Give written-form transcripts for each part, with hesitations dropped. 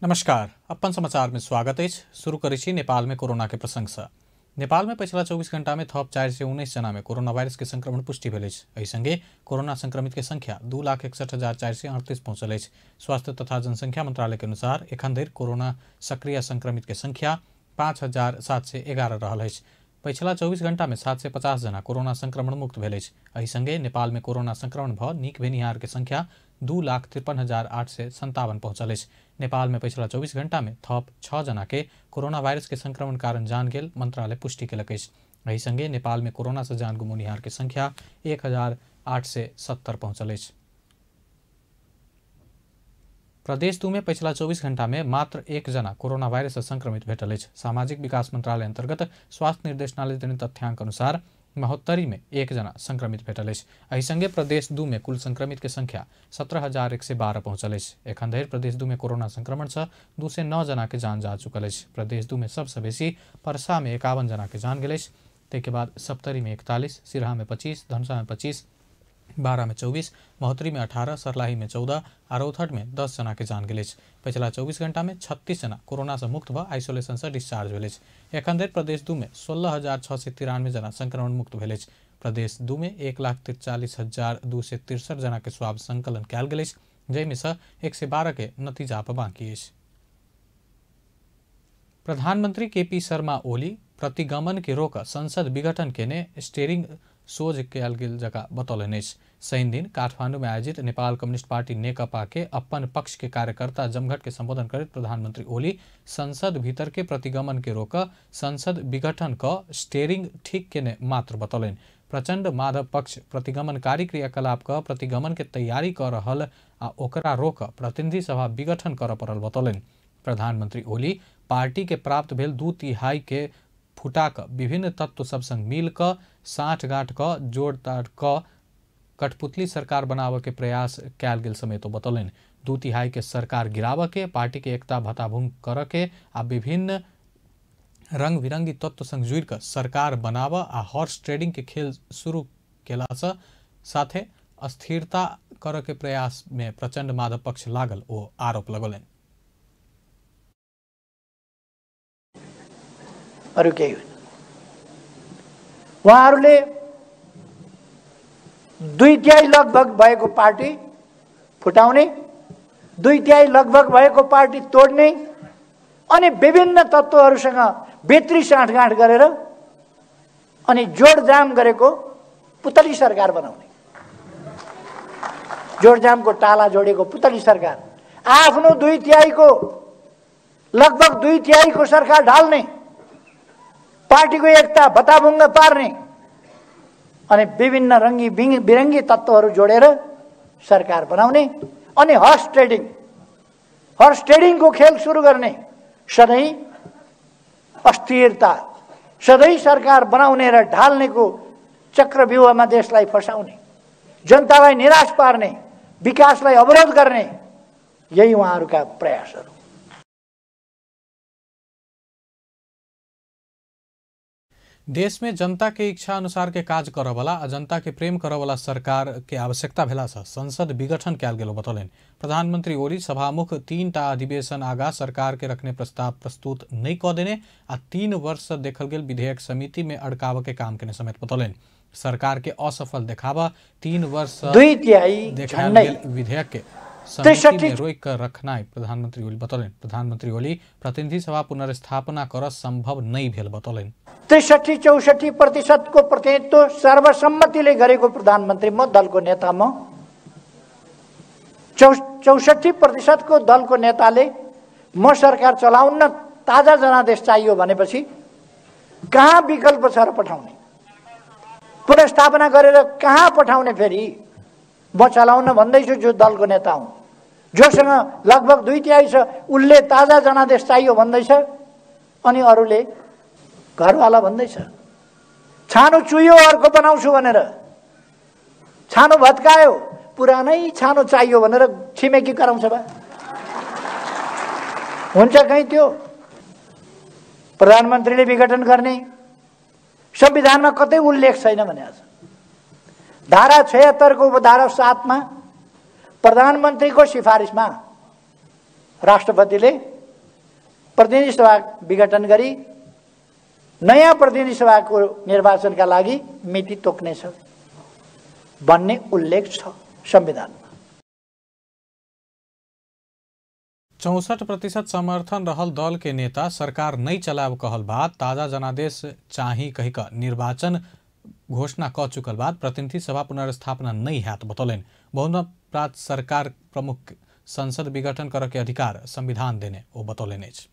नमस्कार, अपन समाचार में स्वागत है। शुरू करै छी नेपाल में कोरोना के प्रसंग से। नेपाल में पिछला 24 घंटा में थप 419 जना में कोरोना वायरस के संक्रमण पुष्टि भेल अछि। एहि संगे कोरोना संक्रमित के संख्या 2,61,438 पहुंचल अछि। स्वास्थ्य तथा जनसंख्या मंत्रालय के अनुसार एखन धरि कोरोना सक्रिय संक्रमित के संख्या 5,711 रहल अछि। पछिला 24 घंटा में 750 जना कोरोना संक्रमण मुक्त भेल अछि। एहि संगे नेपाल में कोरोना संक्रमण भ नीक भेनिहार के संख्या 2,53,857 पहुंचल अछि। नेपाल में पछिला 24 घंटा में थप 6 जना के कोरोना वायरस के संक्रमण कारण जान गेल मंत्रालय पुष्टि केलक अछि। एहि संगे नेपाल में कोरोना से जान गुमौनिहार के संख्या 1,870 पहुंचल अछि। प्रदेश 2 में पछिला 24 घंटा में मात्र 1 जना कोरोना वायरस से संक्रमित भेटल अछि। सामाजिक विकास मंत्रालय अंतर्गत स्वास्थ्य निर्देशनालय देने तथ्यांक अनुसार महोत्तरी में 1 जना संक्रमित भेटल अछि। एहि संगे प्रदेश 2 में कुल संक्रमित के संख्या 17,112 पहुंचल अछि। एखन धरि प्रदेश 2 में कोरोना संक्रमण से 209 जना के जान जा चुकल अछि। प्रदेश 2 में सबसे बेसी परसा में 51 जना के जान गेल अछि। ताहिके बाद सप्तरी में 41, सिरहा में 25, धनुषा में 25, बारा में 24, महोत्तरी में 18, सर्लाही में 14 आ रौतहट में 10 जना के जान गेल अछि। पछिला 24 घंटा में 36 जना कोरोना से मुक्त भ आइसोलेशन से डिस्चार्ज भेल अछि। एखन धरि प्रदेश 2 में 16,693 जना संक्रमण मुक्त भेल अछि। प्रदेश 2 में 1,43,263 जना के स्वाब संकलन कयल गेल अछि, जाहिमे से 112 के नतीजा पर बाकी अछि। प्रधानमंत्री केपी शर्मा ओली प्रतिगमन के रोक संसद विघटन केने स्टेरिंग सोझ कयल गेल जगह बतौलनि अछि। शनि दिन काठमांडू में आयोजित नेपाल कम्युनिस्ट पार्टी नेकपा के अपन पक्ष के कार्यकर्ता जमघट के संबोधन करैत प्रधानमंत्री ओली संसद भीतर के प्रतिगमन के रोक संसद विघटन क स्टेरिंग ठीक केने मात्र बतौलनि। प्रचंड माधव पक्ष प्रतिगमनकारी क्रियाकलाप क प्रतिगमन के तैयारी क रहल आ ओकरा रोक प्रतिनिधि सभा विघटन करऽ पड़ल बतौलनि। प्रधानमंत्री ओली पार्टी के प्राप्त भेल 2/3 के फुटा क विभिन्न तत्व सब संग मिल क साठगांठ क जोड़ताड़ क कठपुतली सरकार बनावे के प्रयास कयल गेल समेत बतौलनि। 2/3 के सरकार गिराबऽ के, पार्टी के एकता भताभंग करऽ के आ विभिन्न रंग बिरंगी तत्व संग जुड़ि क सरकार बनाबऽ आ हॉर्स ट्रेडिंग के खेल शुरू केला से साथे अस्थिरता करऽ के प्रयास में प्रचंड माधव पक्ष लागल ओ आरोप लगौलनि। अरू केही होइन। उहाँहरूले 2/3 लगभग भएको पार्टी फुटाउने, 2/3 लगभग भएको पार्टी तोड्ने अनि विभिन्न तत्त्वहरूसँग भित्री साँठगाँठ गरेर अनि जोडजाम गरेको पुतली सरकार बनाउने, जोडजामको टाला जोडेको पुतली सरकार, आफ्नो 2/3 लगभग 2/3 सरकार ढाल्ने, पार्टीको एकता भताभुङ्ग पार्ने अनि विभिन्न रङ्गी बिरङ्गी तत्त्वहरू जोडेर सरकार बनाउने अनि हर्स ट्रेडिङको खेल सुरु गर्ने, सधैँ अस्थिरता, सधैँ सरकार बनाउने र ढाल्नेको चक्रव्यूहमा देशलाई फसाउने, जनतालाई निराश पार्ने, विकासलाई अवरोध गर्ने, यही उहाँहरूका प्रयासहरू। देश में जनता के इच्छा अनुसार के काज करऽवला आ जनता के प्रेम करऽवला सरकार के आवश्यकता भेला से संसद विघटन कयल गेल बतौलनि। प्रधानमंत्री ओली सभामुख 3टा अधिवेशन आगा सरकार के रखने प्रस्ताव प्रस्तुत नहीं क देने आ 3 वर्ष से देखल गेल विधेयक समिति में अड़काव के काम केने समेत बतौलनि। सरकार के असफल देखावा 3 वर्ष देखायल गेल विधेयक के समिति में रोकि कर रखनाइ प्रधानमंत्री ओली बतौलनि। प्रधानमंत्री ओली प्रतिनिधि सभा पुनर्स्थापना कर संभव नहीं भेल बतौलनि। 63-64% को प्रतिनिधित्व सर्वसम्मतिले गरेको प्रधानमन्त्री म, दलको नेता म, 64% को दलको नेताले म सरकार चलाउन्न, ताजा जनादेश चाहियो भनेपछि कहाँ विकल्प छ र पठाउने? पुनर्स्थापना गरेर कहाँ पठाउने? फेरि म चलाउन भन्दैछु जो दलको नेता हुँ, जोसँग लगभग 2/3 छ, उसले ताजा जनादेश चाहियो भन्दैछ अनि अरूले घरवाला भन्दैछ छानो चुयो अर्को बनाउँछु भनेर, छानो भत्कायो पुरानै छानो चाहियो भनेर छिमेकी कराउँछ बा हुन्छ कहीँ त्यो? प्रधानमन्त्रीले विघटन गर्ने संविधानमा कतै उल्लेख छैन भनेको छ। धारा 76 को उपधारा 7 मा प्रधानमन्त्रीको सिफारिसमा राष्ट्रपतिले प्रतिनिधि सभा विघटन गरी नयाँ प्रतिनिधि सभाको निर्वाचनका लागि मिति तोक्नेछ भन्ने उल्लेख छ संविधानमा। 64% समर्थन रहल दल के नेता सरकार नहीं चलाब कहल बाद ताजा जनादेश चाही कहिक निर्वाचन घोषणा क चुकल बाद प्रतिनिधि सभा पुनर्स्थापना नहीं हैत बतौलनि। बहुमत प्राप्त सरकार प्रमुख संसद विघटन कर के अधिकार संविधान देने ओ बतौलनि अछि।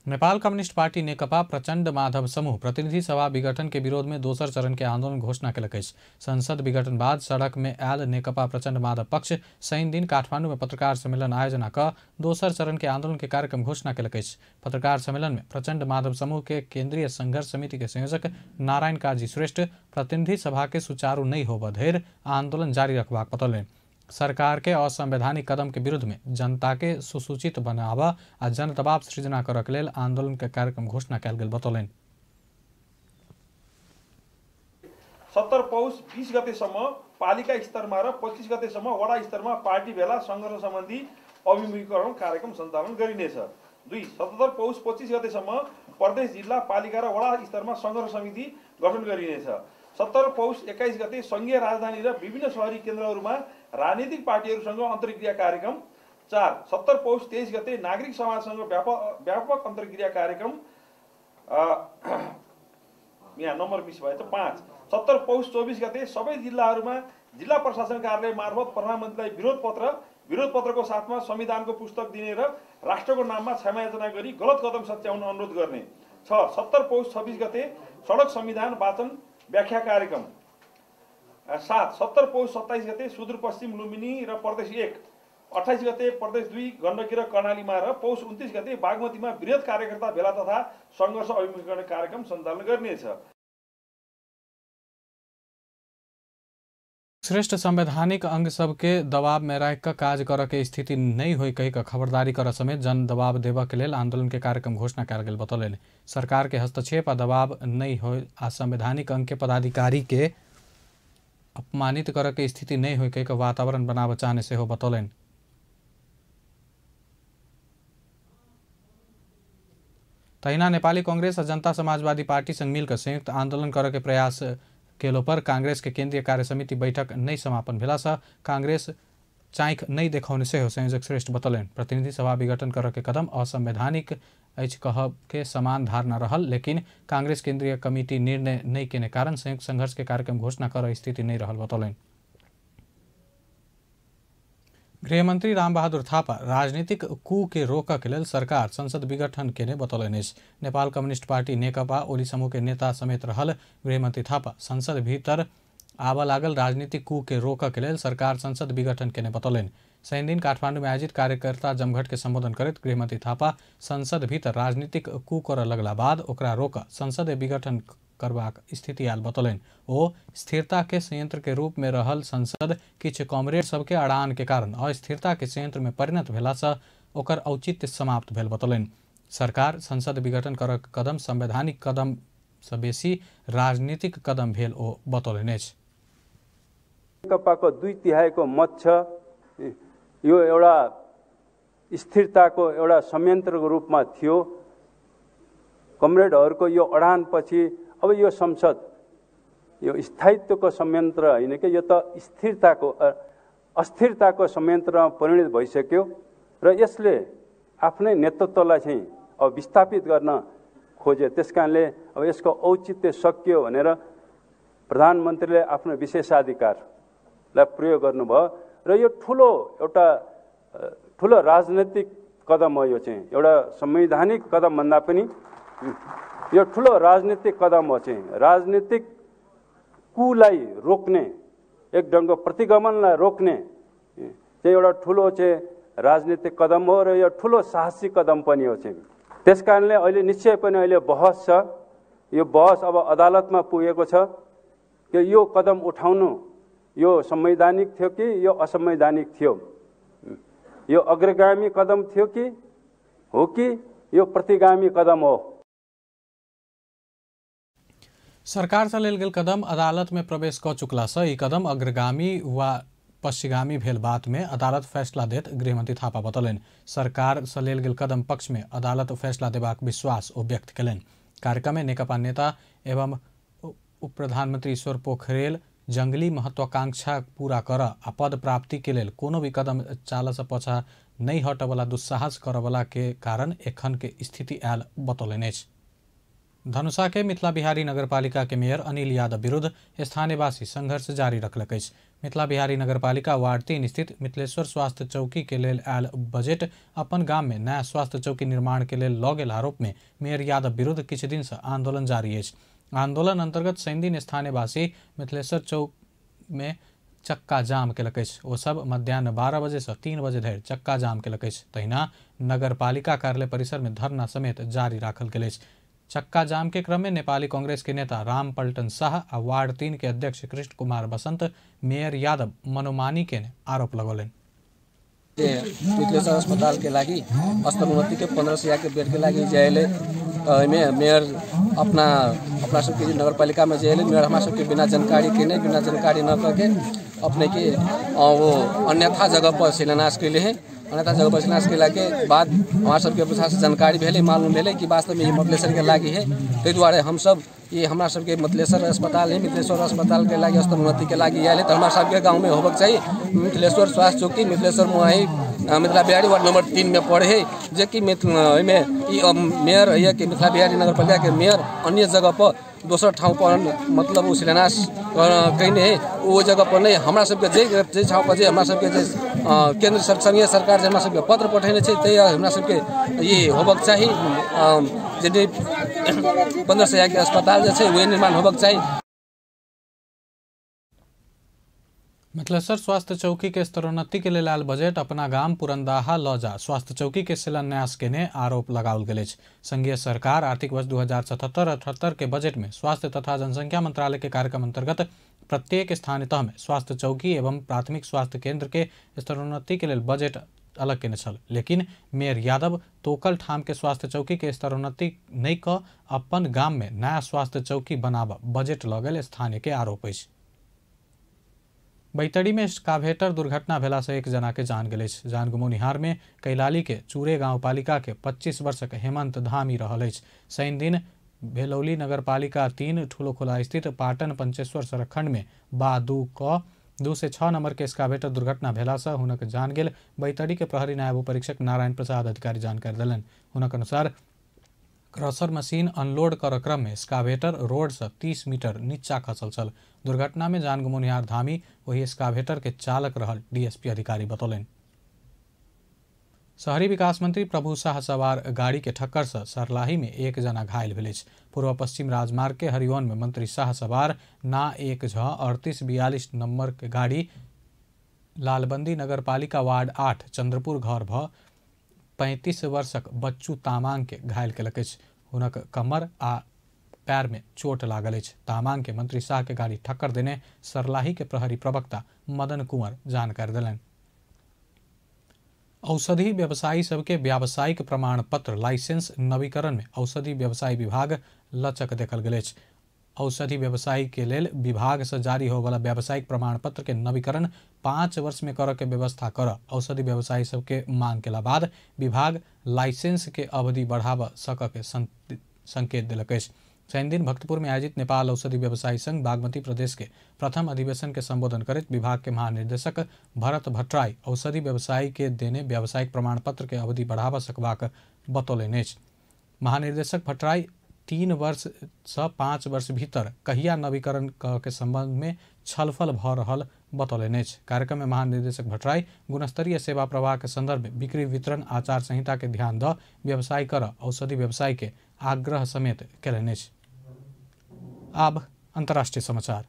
नेपाल कम्युनिस्ट पार्टी नेकपा प्रचंड माधव समूह प्रतिनिधि सभा विघटन के विरोध में दोसर चरण के आंदोलन घोषणा केलक अछि। संसद विघटन बाद सड़क में आयल नेकपा प्रचंड माधव पक्ष शनि दिन काठमांडू में पत्रकार सम्मेलन आयोजना क दोसर चरण के आंदोलन के कार्यक्रम घोषणा केलक अछि। पत्रकार सम्मेलन में प्रचंड माधव समूह के केंद्रीय संघर्ष समिति के संयोजक नारायण काजी श्रेष्ठ प्रतिनिधि सभा के सुचारू नहीं होबऽ धरि आंदोलन जारी रखबाक बतौलनि। सरकार के असंवैधानिक कदम के विरुद्ध में जनता के सुसूचित बनाबऽ आ जनदबाव सृजना करऽ के लेल आंदोलन के कार्यक्रम घोषणा कयल गेल बतौलनि। 70 पौष 20 गतेसम्म पालिका स्तरमा र 25 गतेसम्म वडा स्तरमा पार्टी भेला सङ्घर्ष सम्बन्धी अभिमुखीकरण कार्यक्रम सञ्चालन गरिनेछ। 2 77 पौष 25 गतेसम्म प्रदेश जिल्ला पालिका र वडा स्तरमा सङ्घर्ष समिति गठन गरिनेछ। 70 पौष 21 गते सङ्घीय राजधानी र विभिन्न शहरी केन्द्रहरूमा राजनीतिक पार्टीहरूसँग अन्तर्क्रिया कार्यक्रम। 4 70 पौष 23 गते नागरिक समाजसँग व्यापक अन्तर्क्रिया कार्यक्रम। यहाँ नम्बर मिस भयो त। 5 70 पौष 24 गते सबै जिल्लाहरूमा जिल्ला प्रशासन कार्यालय मार्फत प्रधानमन्त्रीलाई विरोध पत्रको साथमा संविधानको पुस्तक दिने र राष्ट्रको नाममा क्षमायाचना गरी गलत कदम सच्याउन अनुरोध गर्ने। 6 70 पौष 26 गते सडक संविधान वाचन व्याख्या कार्यक्रम। 7 70 पौष 27 गते सुदूरपश्चिम लुम्बिनी र प्रदेश 1, 28 गते प्रदेश 2 गण्डकी र कर्णालीमा र पौष 29 गते बागमतीमा वृहत कार्यकर्ता भेला तथा सङ्घर्ष अभिमुखीकरण कार्यक्रम सञ्चालन गरिनेछ। श्रेष्ठ संवैधानिक अंग सबके दबाव में राखि कऽ काज करऽ के स्थिति नहीं होई कहि कऽ खबरदारी करऽ समेत जन दबाव देबऽ के लेल आंदोलन के कार्यक्रम घोषणा कयल गेल बतौलनि। सरकार के हस्तक्षेप आ दबाव नहीं हो आ संवैधानिक अंग के पदाधिकारी के अपमानित करऽ के स्थिति नहीं होई कहि कऽ वातावरण बनाबऽ चाहने सेहो बतौलनि। तहिना नेपाली कांग्रेस आ जनता समाजवादी पार्टी संग मिलकर संयुक्त आंदोलन करऽ के प्रयास केलो पर कांग्रेस के केंद्रीय कार्य समिति बैठक नहीं समापन भेला से कांग्रेस चाँख नहीं देखौने सेहो संयोजक श्रेष्ठ बतौलनि। प्रतिनिधि सभा विघटन करऽ के कदम असंवैधानिक अछि कहब के समान धारणा रहल, लेकिन कांग्रेस केंद्रीय कमिटी निर्णय नहीं केने कारण संयुक्त संघर्ष के कार्यक्रम घोषणा कर स्थिति नहीं रहल बतौलनि। गृहमंत्री रामबहादुर थापा राजनीतिक कू के रोकऽ के लेल सरकार संसद विघटन केने बतौलनि अछि। नेपाल कम्युनिस्ट पार्टी नेकपा ओली समूह के नेता समेत रहल गृहमंत्री थापा संसद भीतर आबऽ लागल राजनीतिक कू के रोकऽ के लेल सरकार संसद विघटन केने बतौलनि। शनि दिन काठमांडू में आयोजित कार्यकर्ता जमघट के संबोधन करैत गृहमंत्री थापा संसद भीतर राजनीतिक कू करऽ लगला बाद ओकरा रोकऽ संसद विघटन करबाक स्थिति आयल बतौलनि। ओ स्थिरता के संयंत्र के रूप में रहल संसद किछु कॉमरेड सबके अड़ान के कारण अस्थिरता के संयंत्र में परिणत भेलासँ ओकर औचित्य समाप्त भेल बतौलनि। सरकार संसद विघटन करऽ कदम संवैधानिक कदम सँ बेसी राजनीतिक कदम भेल ओ बतौलनि अछि। नेकपाको 2/3 मत छ, यो एउटा स्थिरताको एउटा संयन्त्रको रूपमा थियो। कमरेडहरूको यो अडानपछि अब यो संसद यो स्थायित्वको संयन्त्र होइन कि यो त स्थिरताको अस्थिरताको संयन्त्रमा परिणत भइसक्यो र यसले आफ्नै नेतृत्वलाई चाहिँ अब विस्थापित गर्न खोज्यो। त्यस कारणले अब यसको औचित्य सकियो भनेर प्रधानमन्त्रीले आफ्नो विशेषाधिकारलाई प्रयोग गर्नुभयो र यो ठुलो एउटा ठुलो राजनैतिक कदम हो। यो चाहिँ एउटा संवैधानिक कदम भन्दा पनि यो ठुलो राजनीतिक कदम हो। चाहिँ राजनीतिक कुलाई रोक्ने, एक ढङ्गको प्रतिगमनलाई रोक्ने चाहिँ एउटा ठुलो चाहिँ राजनीतिक कदम हो र यो ठुलो साहसिक कदम पनि हो चाहिँ। त्यस कारणले अहिले निश्चय पनि अहिले बहस छ, यो बहस अब अदालतमा पुगेको छ कि यो कदम उठाउनु यो संवैधानिक थियो कि यो असंवैधानिक थियो, यो अग्रगामी कदम थियो कि हो कि यो प्रतिगामी कदम हो। सरकार से लेल गेल कदम अदालत में प्रवेश क चुकला से ई कदम अग्रगामी वा पश्चिगामी भेल बात में अदालत फैसला देत गृहमंत्री थापा बतौलनि। सरकार से लेल गेल कदम पक्ष में अदालत फैसला देबाक विश्वास ओ व्यक्त कयलनि। कार्यक्रम में नेकपा नेता एवं उप प्रधानमंत्री ईश्वर पोखरेल जंगली महत्वाकांक्षा पूरा कर आ पद प्राप्ति के लेल कोनो भी कदम चाल से पाछा नहीं हटवला दुस्साहस करवला के कारण एखन के स्थिति आयल बतौलनि अछि। धनुषा के मिथिला बिहारी नगरपालिका के मेयर अनिल यादव विरुद्ध स्थानीयवासी संघर्ष जारी रखलक अछि। मिथिला बिहारी नगरपालिका वार्ड 3 स्थित मिथिलेश्वर स्वास्थ्य चौकी के लेल आयल बजट अपन गाम में नया स्वास्थ्य चौकी निर्माण के लेल लऽ गेल आरोप में मेयर यादव विरुद्ध किछु दिन से आंदोलन जारी अछि। आंदोलन अंतर्गत शनिदिन स्थानीयवासी मिथिलेश्वर चौक में चक्का जाम केलक अछि। ओ सब मध्याह्न 12 बजे से 3 बजे धरि चक्का जाम केलक अछि। तहिना नगरपालिका कार्यालय परिसर में धरना समेत जारी राखल गेल अछि। चक्का जाम के क्रम में नेपाली कांग्रेस के नेता राम पल्टन शाह आ वार्ड 3 के अध्यक्ष कृष्ण कुमार बसंत मेयर यादव मनोमानी के आरोप लगौलनि। मिथिलेश्वर अस्पताल के लागि स्तरोन्नति के 15 सय के बेड के लागि जाइले एहिमे मेयर अपना अपना सबके नगरपालिका में जे मेयर हमरा सबके बिना जानकारी के नहीं, बिना जानकारी न करके अपने के वो अन्यथा जगह पर शिलान्यास कैले हैं। अन्यथा जगह पर शिलान्यास कैला के बाद हमारा सबके प्रशासन जानकारी भेलै, मालूम भेलै कि वास्तव में ये मिथिलेश्वर के लागि है। ताहि दुआरे हमसब ये हमरा सबके मिथिलेश्वर अस्पताल है, मिथिलेश्वर अस्पताल के लागि स्तरोन्नति के लागि आयल है, तो हमारा सबके गाँव में होबक चाही मिथिलेश्वर स्वास्थ्य चौकी। मिथिलेश्वर मुआही मिथिला बिहारी वार्ड नंबर 3 में पड़े है, जेकि एहिमे मेयर है कि मिथिला बिहारी नगरपालिका के मेयर अन्य जगह पर दोसर ठाउँ पर मतलब ओ शिलान्यास कयने है, ओ जगह पर नहीं। हमरा सबके जे जे ठाउँ पर जे हमरा सबके जे केंद्र संघीय सरकार जे हमरा सबके पत्र पठेने छै, तै हमरा सबके ई होबक चाही जे 15 सय के अस्पताल जे छै वही निर्माण होबक चाही। मिथिलेश्वर स्वास्थ्य चौकी के स्तरोन्नति के लेल आयल बजट अपना गाम पुरंदाहा लऽ जा स्वास्थ्य चौकी के शिलान्यास केने आरोप लगाओल गेल अछि। संघीय सरकार आर्थिक वर्ष 2077-78 के बजट में स्वास्थ्य तथा जनसंख्या मंत्रालय के कार्यक्रम अंतर्गत प्रत्येक स्थानीय तह में स्वास्थ्य चौकी एवं प्राथमिक स्वास्थ्य केंद्र के स्तरोन्नति के लेल बजट अलग केने छल, लेकिन मेयर यादव तोकल ठाम के स्वास्थ्य चौकी के स्तरोन्नति नहि कऽ अपन गाम में नया स्वास्थ्य चौकी बनाबऽ बजट लऽ गेल स्थानीय के आरोप अछि। बैतडी में स्कावेटर दुर्घटना भेला से एक जना के जान गेल अछि। जान गुमौनिहार में कैलाली के चूरे गांवपालिका के 25 वर्षक हेमंत धामी रहल अछि। शनि दिन भेलौली नगरपालिका 3 ठुलोखोला स्थित पाटन पंचेश्वर सड़क में बा 2 क 2 से 6 नंबर के स्कावेटर दुर्घटना भेला से हुनक जान गेल। बैतडी के प्रहरी नायब परीक्षक नारायण प्रसाद अधिकारी जानकारी देलनि। हुनक अनुसार क्रसर मशीन अनलोड कर क्रम में स्कावेटर रोड से 30 मीटर नीचा खसल छल। दुर्घटना में जान गुमौनिहार धामी वही स्कावेटर के चालक रहल डीएसपी अधिकारी बतौलनि। शहरी विकास मंत्री प्रभु शाह सवार गाड़ी के ठक्कर से सरलाही में एक जना घायल भेल अछि। पूर्व पश्चिम राजमार्ग के हरिओन में मंत्री शाह सवार ना 1 झ 3842 नंबर के गाड़ी लालबंदी नगरपालिका वार्ड 8 चंद्रपुर घर भ 35 वर्षक बच्चू तामांग के घायल केलक अछि। हुनक कमर आ पैर में चोट लागल अछि। तामांग के मंत्री शाह के गाड़ी ठक्कर देने सरलाही के प्रहरी प्रवक्ता मदन कुंवर जानकारी देलनि। औषधि व्यवसायी सबके व्यावसायिक प्रमाण पत्र लाइसेंस नवीकरण में औषधि व्यवसाय विभाग लचक देखल गेल अछि। औषधि व्यवसायी के लेल विभाग से जारी होवला व्यावसायिक प्रमाण पत्र के नवीकरण 5 वर्ष में कर के व्यवस्था कर औषधि व्यवसायी सबके मांग के बाद विभाग लाइसेंस के अवधि बढ़ावा सक के संकेत देलक अछि। शनिदिन भक्तपुर में आयोजित नेपाल औषधि व्यवसायी संघ बागमती प्रदेश के प्रथम अधिवेशन के संबोधन करैत विभाग के महानिदेशक भरत भट्टराई औषधि व्यवसायी के देने व्यावसायिक प्रमाण पत्र के अवधि बढ़ावा सकबाक बतौलनि अछि। महानिदेशक भट्टराई 3 वर्ष से 5 वर्ष भीतर कहिया नवीकरण के संबंध में छलफल भ रहल बतौलनि अछि। कार्यक्रम में महानिदेशक भट्टराई गुणस्तरीय सेवा प्रवाह के संदर्भ में बिक्री वितरण आचार संहिता के ध्यान द व्यवसाय कर औषधि व्यवसाय के आग्रह समेत केलनि अछि। अब अंतर्राष्ट्रीय समाचार।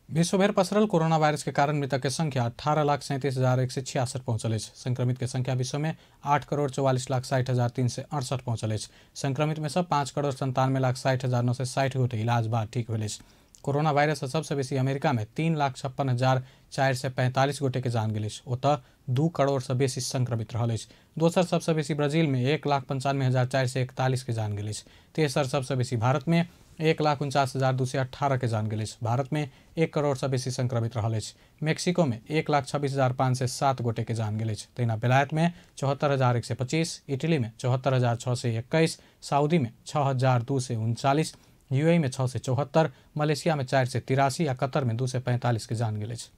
विश्वभर पसरल कोरोना वायरस के कारण मृतक के संख्या 18,37,166 पहुंचल अछि। संक्रमित के संख्या विश्व में 8,44,60,368 पहुंचल अछि। संक्रमित में से 5,97,60,960 गोटे इलाज बाद ठीक भेल अछि। कोरोना वायरस से सबसे बेसी अमेरिका में 3,56,445 गोटे के जान गेल अछि। ओतऽ 2 करोड़ से बेसी संक्रमित रहल अछि। दोसर सबसे बेसी ब्राजील में 1,95,441 के जान गेल अछि। तेसर सबसे बेसी भारत में 1,49,218 के जान गेल अछि। भारत में 1 करोड़ से बेसी संक्रमित रहल अछि। मेक्सिको में 1,26,507 गोटे के जान गेल अछि। तहिना बेलायत में 74,125, इटली में 74,621, सऊदी में 6,239, यूएई में 674, मलेशिया में 483 आ कतर में 245 के जान गेल अछि।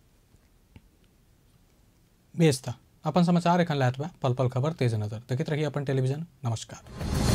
बेस त अपन समाचार एखन लायत बा पल पल खबर तेज नजर देखैत रहिए अपन टेलीविजन। नमस्कार।